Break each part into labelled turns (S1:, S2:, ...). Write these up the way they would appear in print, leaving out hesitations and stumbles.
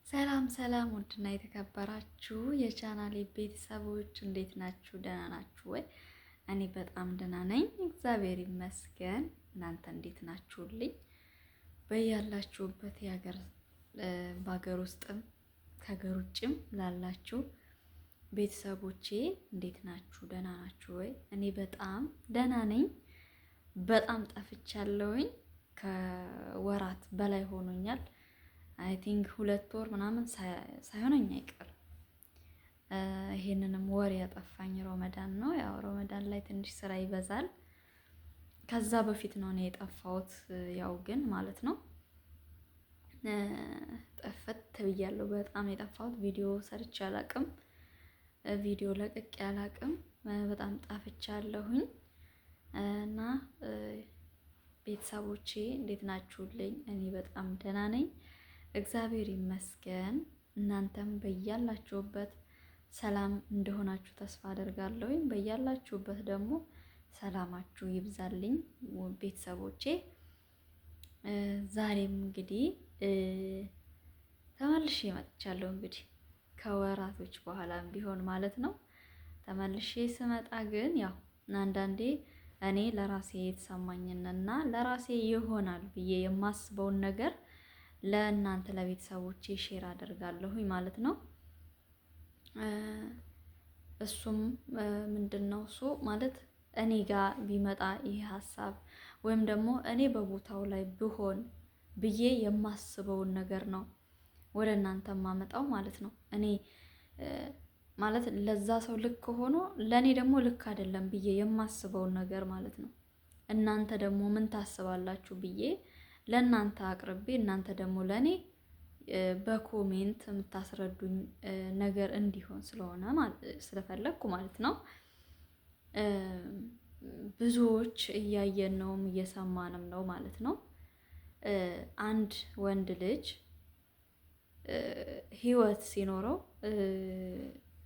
S1: ሰላም ሰላም፣ ውድና የተከበራችሁ የቻናሌ ቤተሰቦች እንዴት ናችሁ? ደህና ናችሁ ወይ? እኔ በጣም ደህና ነኝ፣ እግዚአብሔር ይመስገን። እናንተ እንዴት ናችሁልኝ? በያላችሁበት የሀገር በሀገር ውስጥም ከሀገር ውጭም ላላችሁ ቤተሰቦቼ እንዴት ናችሁ? ደህና ናችሁ ወይ? እኔ በጣም ደህና ነኝ። በጣም ጠፍቻለሁኝ። ከወራት በላይ ሆኖኛል። I think 2 ወር ምናምን ሳይሆነኝ አይቀርም። ይሄንንም ወር ያጠፋኝ ሮመዳን ነው። ያው ሮመዳን ላይ ትንሽ ስራ ይበዛል። ከዛ በፊት ነው እኔ የጠፋሁት። ያው ግን ማለት ነው ጥፍት ብያለሁ። በጣም የጠፋሁት ቪዲዮ ሰርቼ አላቅም፣ ቪዲዮ ለቅቄ አላቅም። በጣም ጠፍቻለሁኝ እና ቤተሰቦቼ እንዴት ናችሁልኝ? እኔ በጣም ደህና ነኝ፣ እግዚአብሔር ይመስገን። እናንተም በያላችሁበት ሰላም እንደሆናችሁ ተስፋ አደርጋለሁኝ። በያላችሁበት ደግሞ ሰላማችሁ ይብዛልኝ ቤተሰቦቼ። ዛሬም እንግዲህ ተመልሼ መጥቻለሁ። እንግዲህ ከወራቶች በኋላም ቢሆን ማለት ነው። ተመልሼ ስመጣ ግን ያው አንዳንዴ እኔ ለራሴ የተሰማኝንና ለራሴ ይሆናል ብዬ የማስበውን ነገር ለእናንተ ለቤተሰቦቼ share አደርጋለሁኝ ማለት ነው። እሱም ምንድን ነው እሱ ማለት እኔ ጋር ቢመጣ ይሄ ሀሳብ ወይም ደግሞ እኔ በቦታው ላይ ብሆን ብዬ የማስበውን ነገር ነው ወደ እናንተ የማመጣው ማለት ነው። እኔ ማለት ለዛ ሰው ልክ ሆኖ ለእኔ ደግሞ ልክ አይደለም ብዬ የማስበውን ነገር ማለት ነው። እናንተ ደግሞ ምን ታስባላችሁ ብዬ ለእናንተ አቅርቤ እናንተ ደግሞ ለእኔ በ comment የምታስረዱኝ ነገር እንዲሆን ስለሆነ ስለፈለግኩ ማለት ነው። ብዙዎች እያየን ነውም እየሰማንም ነው ማለት ነው። አንድ ወንድ ልጅ ህይወት ሲኖረው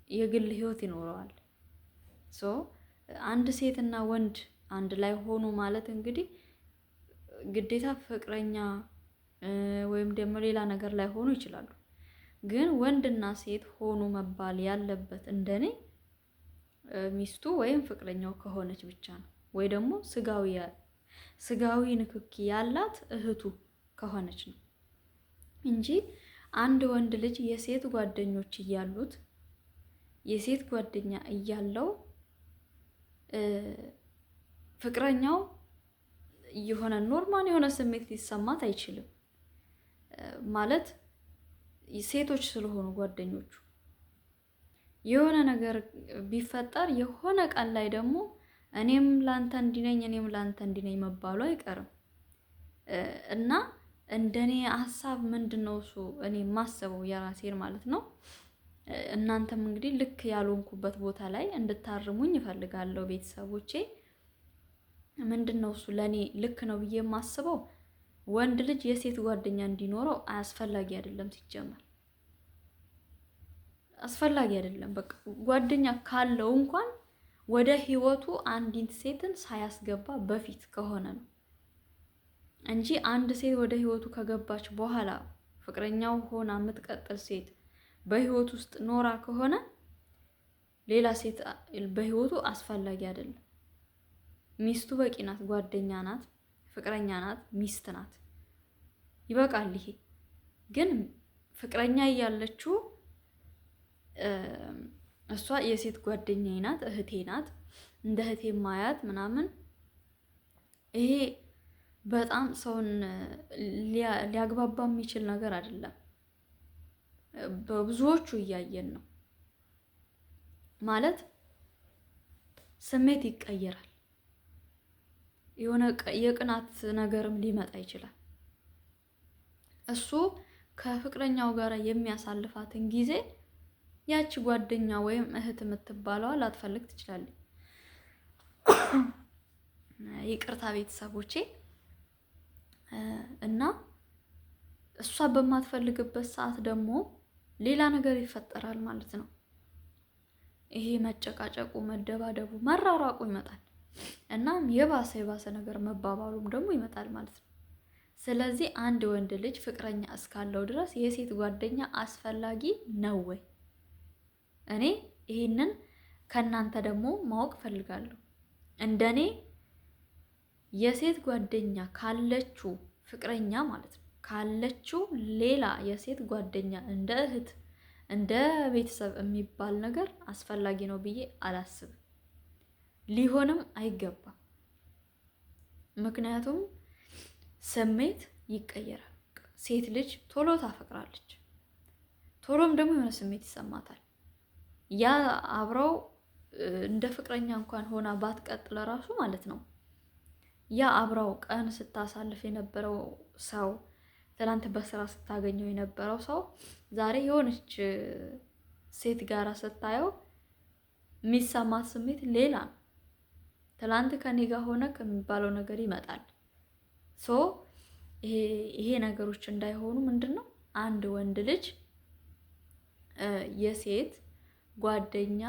S1: የግል ህይወት ይኖረዋል። So አንድ ሴትና ወንድ አንድ ላይ ሆኑ ማለት እንግዲህ ግዴታ ፍቅረኛ ወይም ደግሞ ሌላ ነገር ላይ ሆኑ ይችላሉ። ግን ወንድና ሴት ሆኑ መባል ያለበት እንደኔ ሚስቱ ወይም ፍቅረኛው ከሆነች ብቻ ነው፣ ወይ ደግሞ ስጋዊ ንክኪ ያላት እህቱ ከሆነች ነው እንጂ አንድ ወንድ ልጅ የሴት ጓደኞች እያሉት፣ የሴት ጓደኛ እያለው ፍቅረኛው የሆነ normal የሆነ ስሜት ሊሰማት አይችልም። ማለት ሴቶች ስለሆኑ ጓደኞቹ የሆነ ነገር ቢፈጠር የሆነ ቀን ላይ ደግሞ እኔም ላንተ እንዲነኝ እኔም ላንተ እንዲነኝ መባሉ አይቀርም። እና እንደኔ ሀሳብ ምንድን ነው እሱ እኔ የማስበው የራሴን ማለት ነው። እናንተም እንግዲህ ልክ ያልሆንኩበት ቦታ ላይ እንድታርሙኝ እፈልጋለሁ ቤተሰቦቼ። ምንድን ነው እሱ ለእኔ ልክ ነው ብዬ የማስበው ወንድ ልጅ የሴት ጓደኛ እንዲኖረው አስፈላጊ አይደለም። ሲጀመር አስፈላጊ አይደለም። በቃ ጓደኛ ካለው እንኳን ወደ ህይወቱ አንዲት ሴትን ሳያስገባ በፊት ከሆነ ነው እንጂ አንድ ሴት ወደ ህይወቱ ከገባች በኋላ ፍቅረኛው ሆና የምትቀጥል ሴት በህይወቱ ውስጥ ኖራ ከሆነ ሌላ ሴት በህይወቱ አስፈላጊ አይደለም። ሚስቱ በቂ ናት፣ ጓደኛ ናት፣ ፍቅረኛ ናት፣ ሚስት ናት። ይበቃል። ይሄ ግን ፍቅረኛ እያለችው እሷ የሴት ጓደኛዬ ናት፣ እህቴ ናት፣ እንደ እህቴ ማያት ምናምን፣ ይሄ በጣም ሰውን ሊያግባባ የሚችል ነገር አይደለም። በብዙዎቹ እያየን ነው። ማለት ስሜት ይቀየራል። የሆነ የቅናት ነገርም ሊመጣ ይችላል። እሱ ከፍቅረኛው ጋር የሚያሳልፋትን ጊዜ ያቺ ጓደኛ ወይም እህት የምትባለዋ ላትፈልግ ትችላለች። ይቅርታ ቤተሰቦቼ። እና እሷ በማትፈልግበት ሰዓት ደግሞ ሌላ ነገር ይፈጠራል ማለት ነው። ይሄ መጨቃጨቁ፣ መደባደቡ፣ መራራቁ ይመጣል። እናም የባሰ የባሰ ነገር መባባሉም ደግሞ ይመጣል ማለት ነው። ስለዚህ አንድ ወንድ ልጅ ፍቅረኛ እስካለው ድረስ የሴት ጓደኛ አስፈላጊ ነው ወይ? እኔ ይህንን ከእናንተ ደግሞ ማወቅ ፈልጋለሁ። እንደኔ የሴት ጓደኛ ካለችው ፍቅረኛ ማለት ነው ካለችው ሌላ የሴት ጓደኛ እንደ እህት እንደ ቤተሰብ የሚባል ነገር አስፈላጊ ነው ብዬ አላስብም። ሊሆንም አይገባም። ምክንያቱም ስሜት ይቀየራል። ሴት ልጅ ቶሎ ታፈቅራለች፣ ቶሎም ደግሞ የሆነ ስሜት ይሰማታል። ያ አብረው እንደ ፍቅረኛ እንኳን ሆና ባትቀጥል ራሱ ማለት ነው ያ አብረው ቀን ስታሳልፍ የነበረው ሰው፣ ትናንት በስራ ስታገኘው የነበረው ሰው ዛሬ የሆነች ሴት ጋራ ስታየው የሚሰማት ስሜት ሌላ ነው። ትላንት ከኔ ጋር ሆነ ከሚባለው ነገር ይመጣል። So ይሄ ነገሮች እንዳይሆኑ ምንድን ነው አንድ ወንድ ልጅ የሴት ጓደኛ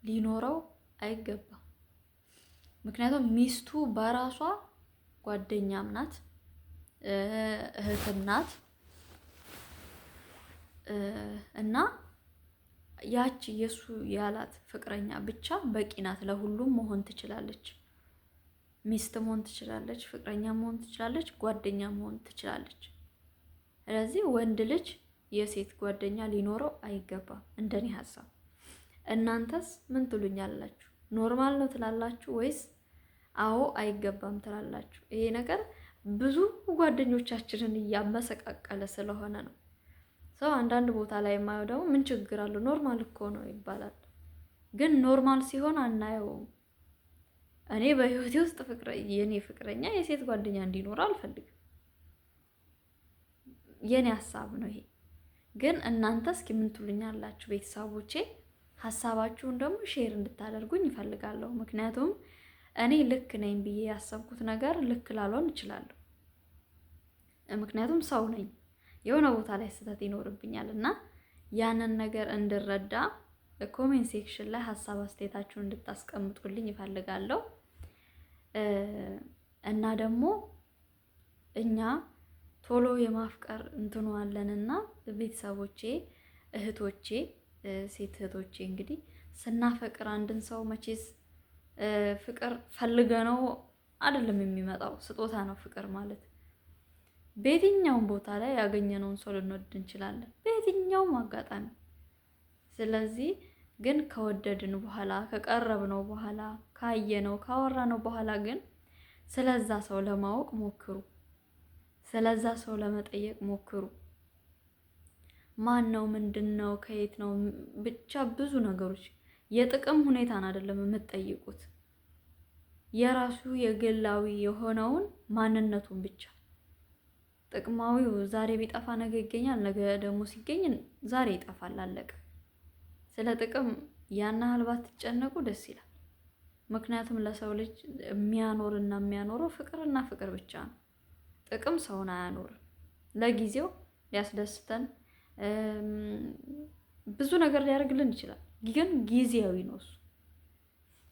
S1: ሊኖረው አይገባም። ምክንያቱም ሚስቱ በራሷ ጓደኛም ናት፣ እህትም ናት እና ያቺ የሱ ያላት ፍቅረኛ ብቻ በቂ ናት። ለሁሉም መሆን ትችላለች። ሚስት መሆን ትችላለች፣ ፍቅረኛ መሆን ትችላለች፣ ጓደኛ መሆን ትችላለች። ስለዚህ ወንድ ልጅ የሴት ጓደኛ ሊኖረው አይገባም፣ እንደኔ ሀሳብ። እናንተስ ምን ትሉኛላችሁ? Normal ነው ትላላችሁ ወይስ አዎ አይገባም ትላላችሁ? ይሄ ነገር ብዙ ጓደኞቻችንን እያመሰቃቀለ ስለሆነ ነው። ሰው አንዳንድ ቦታ ላይ የማየው ደግሞ ምን ችግር አለው normal እኮ ነው ይባላል። ግን normal ሲሆን አናየውም። እኔ በህይወቴ ውስጥ የኔ ፍቅረኛ የሴት ጓደኛ እንዲኖረው አልፈልግም። የኔ ሀሳብ ነው ይሄ። ግን እናንተ እስኪ ምን ትሉኛላችሁ ቤተሰቦቼ? ሀሳባችሁን ደግሞ share እንድታደርጉኝ እፈልጋለሁ። ምክንያቱም እኔ ልክ ነኝ ብዬ ያሰብኩት ነገር ልክ ላልሆን እችላለሁ። ምክንያቱም ሰው ነኝ፣ የሆነ ቦታ ላይ ስህተት ይኖርብኛል እና ያንን ነገር እንድረዳ comment section ላይ ሀሳብ አስተያየታችሁን እንድታስቀምጡልኝ እፈልጋለሁ። እና ደግሞ እኛ ቶሎ የማፍቀር እንትኑ አለንና ቤተሰቦቼ፣ እህቶቼ፣ ሴት እህቶቼ እንግዲህ ስናፈቅር አንድን ሰው መቼስ ፍቅር ፈልገነው አይደለም የሚመጣው፣ ስጦታ ነው ፍቅር ማለት። በየትኛውም ቦታ ላይ ያገኘነውን ሰው ልንወድ እንችላለን፣ በየትኛውም አጋጣሚ። ስለዚህ ግን ከወደድን በኋላ፣ ከቀረብነው በኋላ፣ ካየነው፣ ካወራነው በኋላ ግን ስለዛ ሰው ለማወቅ ሞክሩ። ስለዛ ሰው ለመጠየቅ ሞክሩ። ማን ነው? ምንድን ነው? ከየት ነው? ብቻ ብዙ ነገሮች የጥቅም ሁኔታን አይደለም የምትጠይቁት፣ የራሱ የግላዊ የሆነውን ማንነቱን ብቻ። ጥቅማዊው ዛሬ ቢጠፋ ነገ ይገኛል፣ ነገ ደግሞ ሲገኝ ዛሬ ይጠፋል። አለቀ። ስለ ጥቅም ያን ያህል ባትጨነቁ ደስ ይላል። ምክንያቱም ለሰው ልጅ የሚያኖርና የሚያኖረው ፍቅርና ፍቅር ብቻ ነው። ጥቅም ሰውን አያኖርም። ለጊዜው ሊያስደስተን ብዙ ነገር ሊያደርግልን ይችላል፣ ግን ጊዜያዊ ነው እሱ።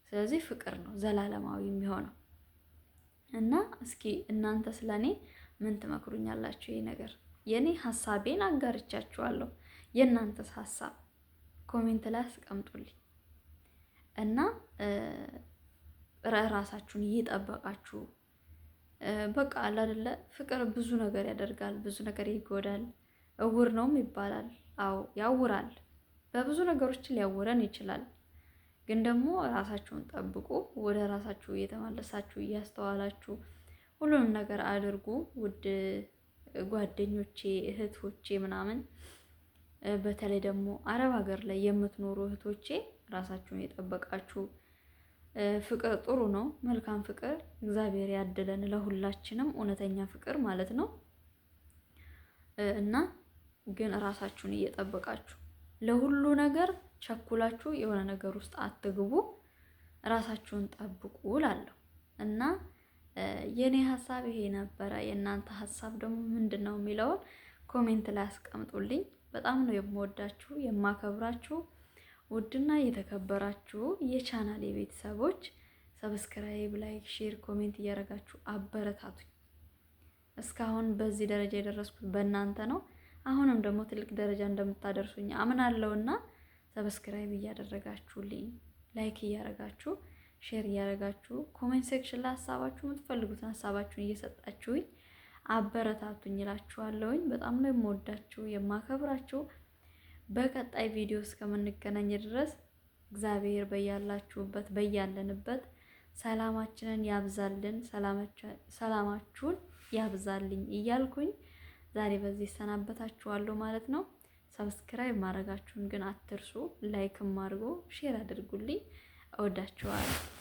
S1: ስለዚህ ፍቅር ነው ዘላለማዊ የሚሆነው። እና እስኪ እናንተ ስለኔ ምን ትመክሩኛላችሁ? ይሄ ነገር የኔ ሀሳቤን አጋርቻችኋለሁ። የእናንተስ ሀሳብ comment ላይ አስቀምጡልኝ። እና ራሳችሁን እየጠበቃችሁ በቃ አለ አይደለ፣ ፍቅር ብዙ ነገር ያደርጋል፣ ብዙ ነገር ይጎዳል። እውር ነውም ይባላል። አዎ ያውራል፣ በብዙ ነገሮች ሊያውረን ይችላል። ግን ደግሞ ራሳችሁን ጠብቁ። ወደ ራሳችሁ እየተመለሳችሁ እያስተዋላችሁ ሁሉንም ነገር አድርጉ። ውድ ጓደኞቼ፣ እህቶቼ ምናምን፣ በተለይ ደግሞ አረብ ሀገር ላይ የምትኖሩ እህቶቼ ራሳችሁን የጠበቃችሁ፣ ፍቅር ጥሩ ነው። መልካም ፍቅር እግዚአብሔር ያድለን ለሁላችንም፣ እውነተኛ ፍቅር ማለት ነው። እና ግን ራሳችሁን እየጠበቃችሁ ለሁሉ ነገር ቸኩላችሁ የሆነ ነገር ውስጥ አትግቡ። ራሳችሁን ጠብቁ እላለሁ። እና የኔ ሀሳብ ይሄ ነበረ። የእናንተ ሀሳብ ደግሞ ምንድን ነው የሚለውን comment ላይ አስቀምጡልኝ። በጣም ነው የምወዳችሁ የማከብራችሁ። ውድና የተከበራችሁ የቻናሌ ቤተሰቦች subscribe፣ like፣ share፣ comment እያደረጋችሁ አበረታቱኝ። እስካሁን በዚህ ደረጃ የደረስኩት በእናንተ ነው። አሁንም ደግሞ ትልቅ ደረጃ እንደምታደርሱኝ አምናለሁና subscribe እያደረጋችሁልኝ፣ like እያደረጋችሁ፣ share እያደረጋችሁ፣ comment section ላይ ሀሳባችሁ የምትፈልጉትን ሀሳባችሁን እየሰጣችሁኝ አበረታቱኝ እላችኋለሁኝ። በጣም ነው የምወዳችሁ የማከብራችሁ። በቀጣይ ቪዲዮ እስከምንገናኝ ድረስ እግዚአብሔር በያላችሁበት በያለንበት ሰላማችንን ያብዛልን፣ ሰላማችሁን ያብዛልኝ እያልኩኝ ዛሬ በዚህ እሰናበታችኋለሁ ማለት ነው። Subscribe ማድረጋችሁን ግን አትርሱ። Like ም አድርጎ share አድርጉልኝ። እወዳችኋለሁ።